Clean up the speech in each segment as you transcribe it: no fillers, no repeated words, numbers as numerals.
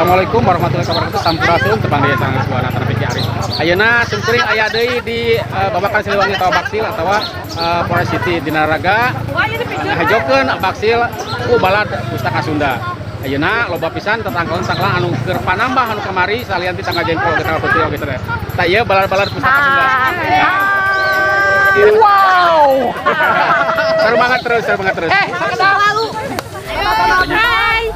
Assalamualaikum warahmatullahi wabarakatuh. Sampurasun, tepang deui sareng Suara Tanah Piki Aris. Ayeuna simkuring aya deui di Babakan Siliwangi atau Baksil atau Forest City di Naraga. Ngahejokeun Baksil ku Balad Pustaka Sunda. Ayeuna loba pisan tetangkalan-tetangkalan anu keur panambah anu kamari salian ti tanggal jengkol ke tanggal putih oge teh. Tah, ieu balad-balad Pustaka Sunda. Wow. Seru banget terus, seru banget terus. Eh, selalu. Hai.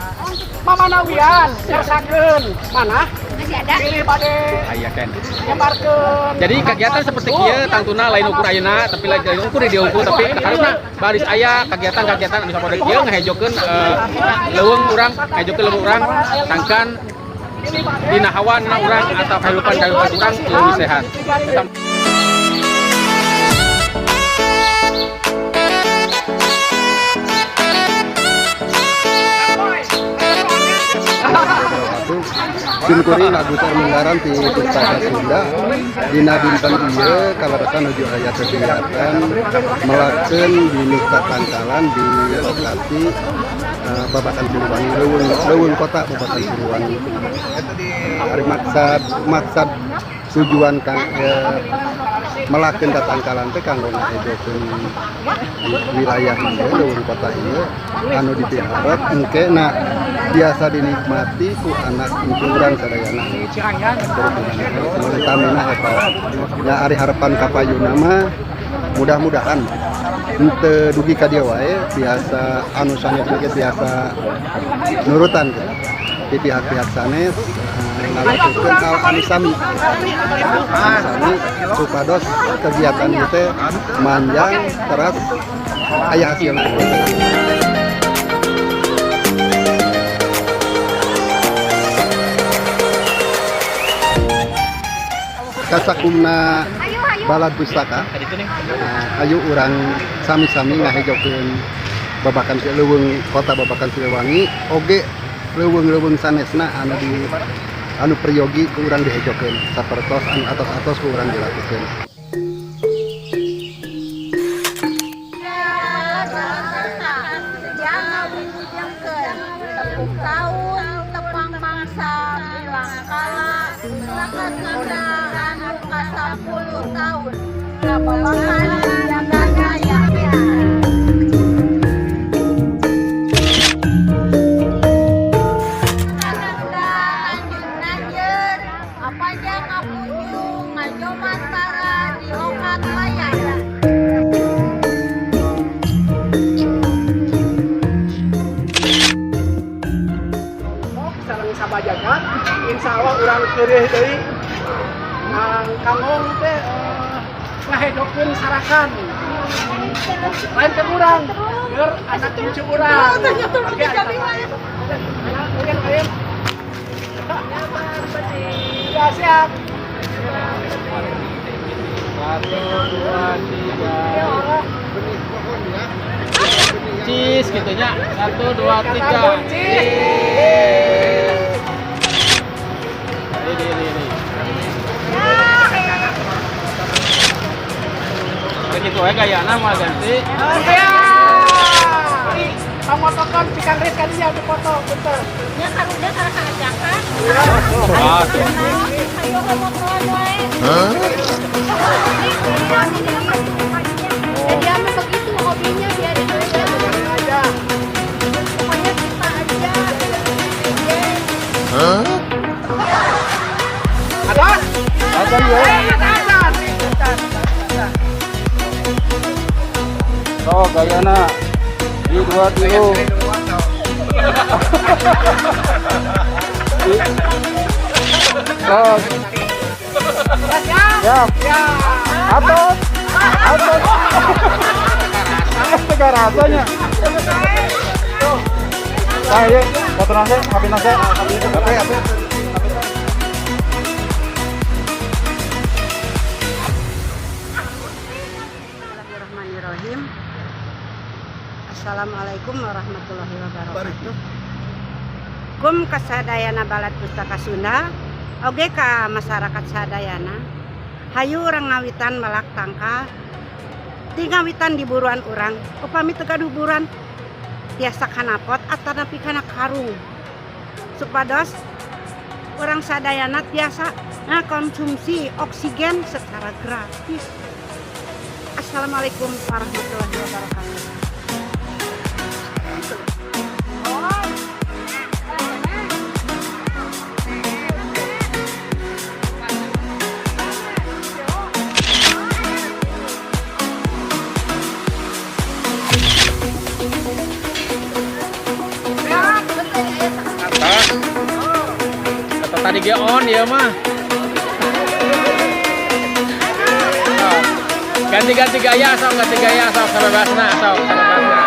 Mama Nawian, ngersakeun. Mana? Masih ada. Pilih bade Aya kan. nyebarkeun. Jadi kegiatan seperti kieu tangtuna lain ukur ayeuna, tapi lain ukur di dieu ukur, tapi karena baris aya kegiatan-kegiatan anu sapoe kieu ngahejokeun leuweung urang, ngahejokeun leuweung urang sangkan dina hawana urang atau kehidupan-kehidupan urang leuwih sehat. Simkuring Agus Arminggaran di Pustaka Sunda. Dina dinten ieu kaleresan nuju aya kegiatan melakeun binih tatangkalan di lokasi Babakan Siliwangi, leuweung leuweung kota Babakan Siliwangi. Ari maksad maksad tujuan kang melakeun tatangkalan teh kanggo ngahejokeun wilayah ieu, leuweung kota ieu, anu dipiharep engke na biasa dinikmati ku anak incu urang sadayana. Utamina eta ya. Ari harapan kapayuna mah mudah-mudahan henteu dugi ka dieu wae, biasa anu sanes oge biasa nurutan gitu. Di pihak-pihak sanes ngalakukeun hal anu sami anu sami supados kegiatan ieu teh manjang teras aya hasilna gitu. Kasakumna Balad Pustaka. Nah, ayo urang sami-sami ngahejokeun Babakan Leuweung kota Babakan Siliwangi oge leuweung-leuweung sanesna anu di anu peryogi ku urang dihejokeun, sapertos anu atos-atos ku urang dilakukeun. Jangan wujudkeun tepung tahun tepang mangsa bilangkala Saka Sunda anu ka-10 tahun Kababakan jagat raya. Sunda Tanjung Nanjer apanjang ngapunjung ngajomantara di lokat layar. Sareng sabajagat, insya Allah urang keureuh deui. Nang kanggo teh ngahejokeun sarakan. Lain ke urang, keur anak cucu urang. Oke, ayo, ayo. Ya, siap. Satu, dua, tiga. Cheese gitu nya. Satu, dua, tiga. Cheese. Ini, ini. Begitu ya gayana mau ganti. Siap. Pamotokan pikang ris kan dia dipoto, bentar. Ya karunya karena ajakan. Ah, tuh. Ayo ngomong wae. Jadi ame begitu hobinya, biarin aja. Aja. Pokoknya kita aja. Ada? Ada ya. Eh, ada. Oh, gayana. Di dua tilu. Oh. Siap. Ya. Atos. Atos. Tega rasanya. Saya foto nase, kopi nase. Apa apa? Bismillahirrahmanirrahim. Assalamualaikum warahmatullahi wabarakatuh. Kum kasadayana Balad Pustaka Sunda, oge ka masyarakat sadayana. Hayu urang ngawitan melak tangkal. Ti ngawitan di buruan urang, upami teu gaduh buruan tiasa kana pot atanapi kana karung. Supados Urang sadayana tiasa ngakonsumsi oksigen secara gratis. Assalamualaikum warahmatullahi wabarakatuh. Atas. Atau tadi ge on ya mah. Sok. Ganti-ganti gaya sok, ganti gaya sok sabebasna sok, sabebasna.